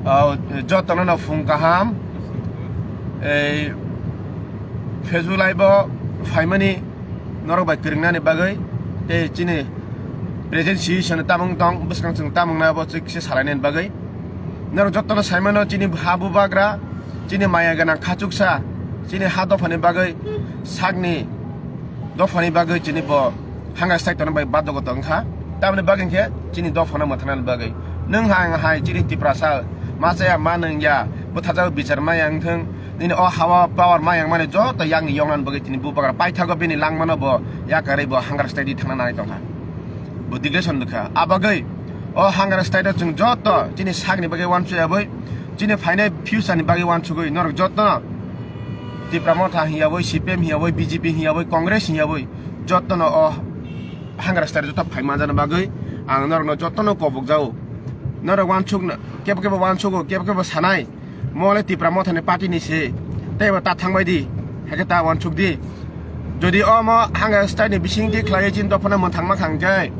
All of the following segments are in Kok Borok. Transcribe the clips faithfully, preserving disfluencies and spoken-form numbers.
Oh, jotono no phung kaham. Ei Facebook live o phaimani norok bai kwrwngnani bagwi tei chini present situation tamung tong bwskang chwng tamung na bo chwk se salainani bagwi. Norok jotono saimano chini ha bubagra, chini maya gwnang khachuksa, chini ha dophani bagwi sakni dophani bagwi chini bo hanga stai tongna bai badogota wngkha. Tamni bagwi khe chini dophano mwthangna bagwi. Nwng hai hai chini Tiprasa ma chaya ma nwng ya bwtharjak bichar ma yang thung. Nini o hawa power ma yang mani joto yakni yongna bagwi tini bubagra paithago bini langmano bo yakarwi bo hanga stai di thangna nai tongkha. Bo declaration dukha. Abagwi o hanga stai do chwng joto chini sakni bagwi wansuk abwi chini phainai future ni bagwi wansugwi norok joto Tipra Motha hiya boi, C P M hiya boi, B J P hiya boi, Congress hiya boi, jotono o hangra style joto phai manjana bagwi ang norokno jotono kobok jao. Norok wansuk kebo kebo wansugo, kebo kebo sanai, mo le Tipra Mothani party ni se, tei bo ta thangbai di, hake ta wansuk di. Jodi o mo hangra style ni bising di khlai chin dophano mwthangma khang khe,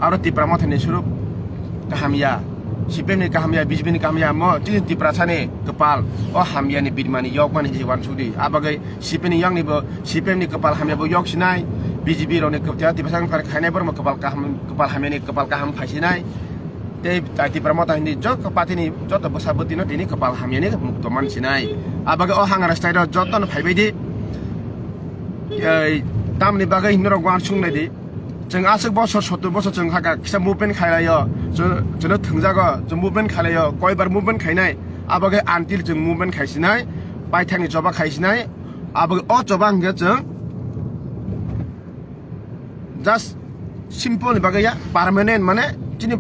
aro Tipra Mothani surup kaham ya, C P M ni kaham ya, B J P ni kaham ya, mo chini Tiprasa ni kwpal o hamya ni bidmani yokmani hinwi wansuk di. Abagwi C P M ni yakni bo, C P M ni kwpal hamya bo yok sinai, B J P rok ni kwpal, Tiprasa wngkha khainai borok kwpal kaham, kwpal hamya ni kwpal kaham phai sinai. Tei tai Tipra Motha hinwi joto party ni joto bwsa bwtwi no tini kwpal hamya ni mukto man sinai. Abagwi o hangra style rok joto no phaibai di. Ei, tamni bagwi norok wansuk nai di. Chwng aswk bosor, sottor bosor chwng hakha kisa movement khailai o. Chwng, chwngno thwngjago, chwng movement khailai o. Koibar movement khainai. Abagwi until chwng movement khaisinai, paithakni choba khaisinai. Abagwi o choba hwnkhe chwng just simple ni bagwi ya, permanent mane chini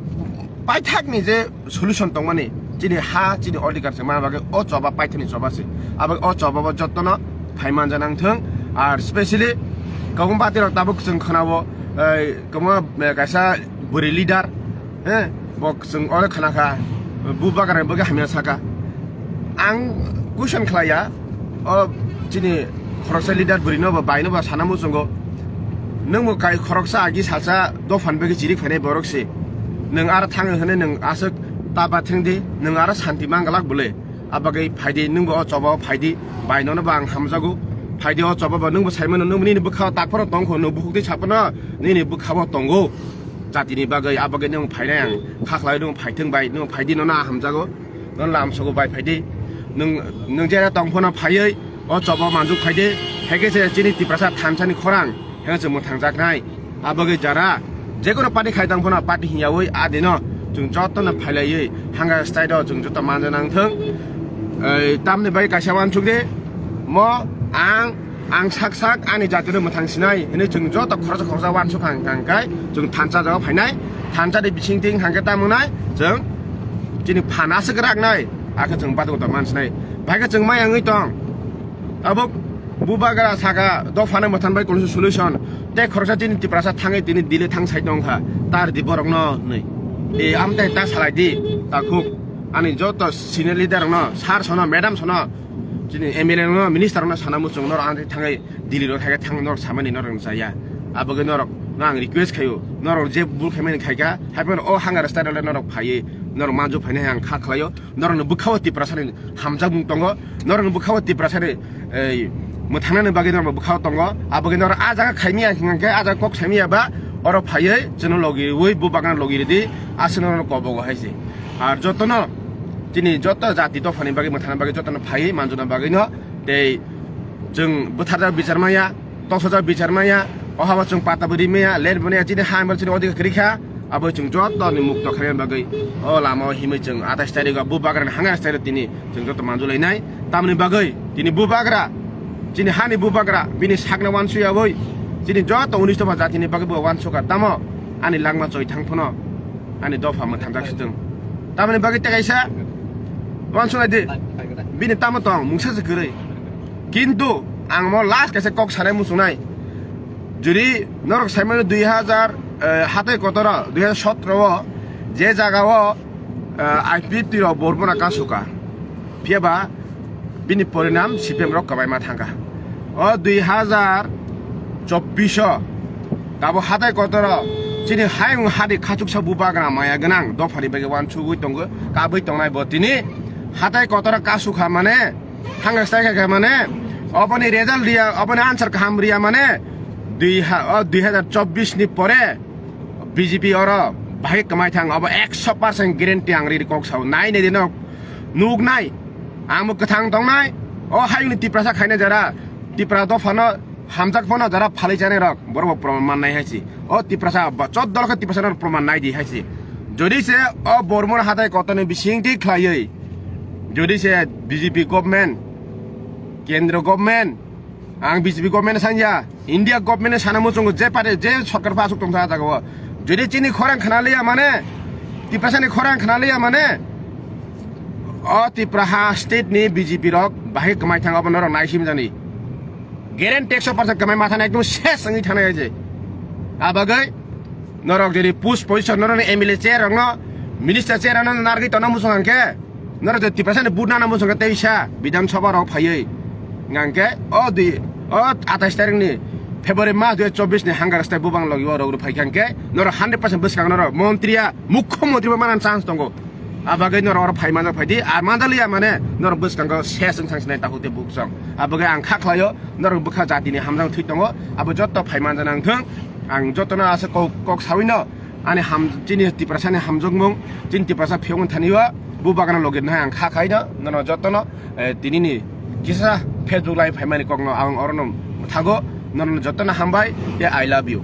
paithakni je solution tongmani, chini ha, chini odhikar se mana bagwi o choba paithakni choba se. Abagwi o choba bo jotono phai manja nang thung. Ar specially kwbangma party rok tabuk chwng khwnao, ei, kwbangma, eh, kaisa bwrwi leader, eh, bo chwng oro khna kha, bubagra bagwi hamya saka. Ang question khlaiya, o chini khoroksa leader bwrwi no bo bai no bo sana muchungo. Nwng bo kai khoroksa agi salsa dophan bagwi chiri khainai borok se. Nwng aro thang hwnwi nwng aswk ta bathwng di, nwng aro santi manglak bwle. Abagwi phaidi, nwng bo o choba o phaidi, bai nono bo ang hamjago. Phaidi o choba bo nwng bo saimano, nwng nini bwkha o tak phano tong kho, nwng bukhuk twi saphano nini bwkha bo tongo. Jatini bagwi, abagwi nwng phainai ang kha khlai, nwng phaithwng bai, nwng phaidi nono a hamjago. Nono lamsogo bai phaidi. Nwng, nwng jera tong phano phaiwi o choba manjuk phaidi. Haikhe se chini Tiprasa thansa ni khorang. Heno chwng mwthangjaknai. Abagwi jara jekono party khai tong phano party hiyawi adino chwng jotono phailaiwi hanga style o chwng joto manja nang thung. Ei, tamni bai kaisa wansuk de mo ang, ang sak sak ani jatino mwthang sinai hinwi chwng joto khoroksa khoroksa wansuk hang hang kai chwng thansa jaga phainai. Thansa de bising ting hangke tamo nai chwng chini phan aswk raknai, akhe chwng bathwk tong man sinai. Bai khe chwng mai wngwi tong. Abo bubagra saka dophano mwthan bai kunsu solution. Tei khoroksa chini Tiprasa thangwi tini Delhi thang sai tongkha. Tar di borokno nwi. E, amtai ta salai di, ta khuk. Ani joto senior leader rokno, sir sono, madam sono, chini M L A rokno, minister rokno sana muchung norok amtai thangwi Delhi rok thangwi thang norok samani norok chaya. Abagwi norok no ang request khayo. Norok je bul khaimani khaika, haipano o hanga rasta rok norok phaiwi, norok manju phainai ang kha khlaio. Norokni bwkhao Tiprasani hamjakmung tongo, norokni bwkhao Tiprasani, ei, mwthangnani bagwi norokni bwkhao tongo. Aboni norok a jaga khaimiya hingkhe, a jaga kok saimiya ba, oro phaiwi chwngno logiwi, bubagrano logi rwdi, aswk norokno kobogo hai se. Ar jotono chini joto jati dophani bagwi, mwthangna bagwi jotono phaiwi manjuna bagwino tei chwng bwtharjak bichar maya. Toksajak bichar maya, o habo chwng pata bo ri maya, land bo maya, chini ha hwnba chini odhikar kwrwi kha, abo chwng joto ni mukto khaina bagwi o lama o himwi chwng atais tarikh o bubagra ni hanga style o tini chwng joto manjulai nai. Tamoni bagwi tini bubagra, chini hani bubagra, bini sakno wansuk yawi, chini joto unis dopha jati ni bagwi bo wansuk kha. Tamo ani langma choi thang phano ani dopha mwthang jak sitwng. Tamoni bagwi tei kaisa wansuk nai di, bini tamo tong mungsa se kwrwi. Kintu ang mo last kaisa kok sanai muchungnai. Jodi norok saimano dui hazar, eh, hatai kotoro, dui hazar sotro o je jaga o, eh, I P F T rok Bormona kasuka. Phiya ba bini porinam C P M rok kwbaima thangkha. O dui hazar chobbish o tabo hatai kotoro Chini hayung hadi khachuksa bubagra maya gwnang dophani bagwi wansugwi tongo, kabwi tongnai bo tini hatai kotora kasukha mane, hanga sai kha mane, oboni result riya, oboni answer kaham riya mane, dui ha, o dui hazar chobbish ni pore B J P oro bahai kwmai thang, obo ekso percent guarantee ang riri kok sao, nai nai dino nuk nai, ang bo kwthang tongnai, o hayungni Tiprasa khaina jara, Tipra dophano hamjak phano jara phalwi chanai rok, borok bo proman mannai hai si. O Tiprasa ba choddo lokho Tiprasa no proman nai di hai si. Jodi se o Bormon hatai kotoni bising di khlaiwi, jodi se B J P government, kendro government, ang B J P government sanya, India government sana muchungo je party, je sorkar pa asuk tongsa jaga o. Jodi chini khorang khna liya mane, Tiprasa ni khorang khna liya mane, o Tipraha state ni B J P rok bahai kwmai thang, obo norok naisim jani. Guarantee ekso percent kwmai mathana ekdom ses wngwi thanai je. Abagwi norok jodi post position norok ni M L A chair rok no, minister chair rok no nargwi tona muchung hangke, norok je Tiprasa ni vote nana muchung hangke teisa Bidhan Sabha rok phaiwi hangke o dui, o atais tarik ni February mas dui hazar chobbish ni hangar stai bubang logi o rok phai hangke norok hundred percent bwskang norok montri ya, mukho montri bo manan chance tongo. Abagwi norok oro phai manjak phai di, ar manjak liya mane norok bwskango ses wng thang sinai takhuk tei buksong. Abagwi ang kha khlaio, norok bwkha jatini hamjak thwi tongo, abo jotto phai manja nang thung. Ang jottono asa kok, kok sawino ani ham, chini Tiprasani hamjakmung, chini Tiprasa phiyokmung thani o bu bagano logi nai ang kha khaino, nono jottono, eh, tinini kisa Facebook live phaimani kokno ang orono thago, nono jottono hambai, tei I love you.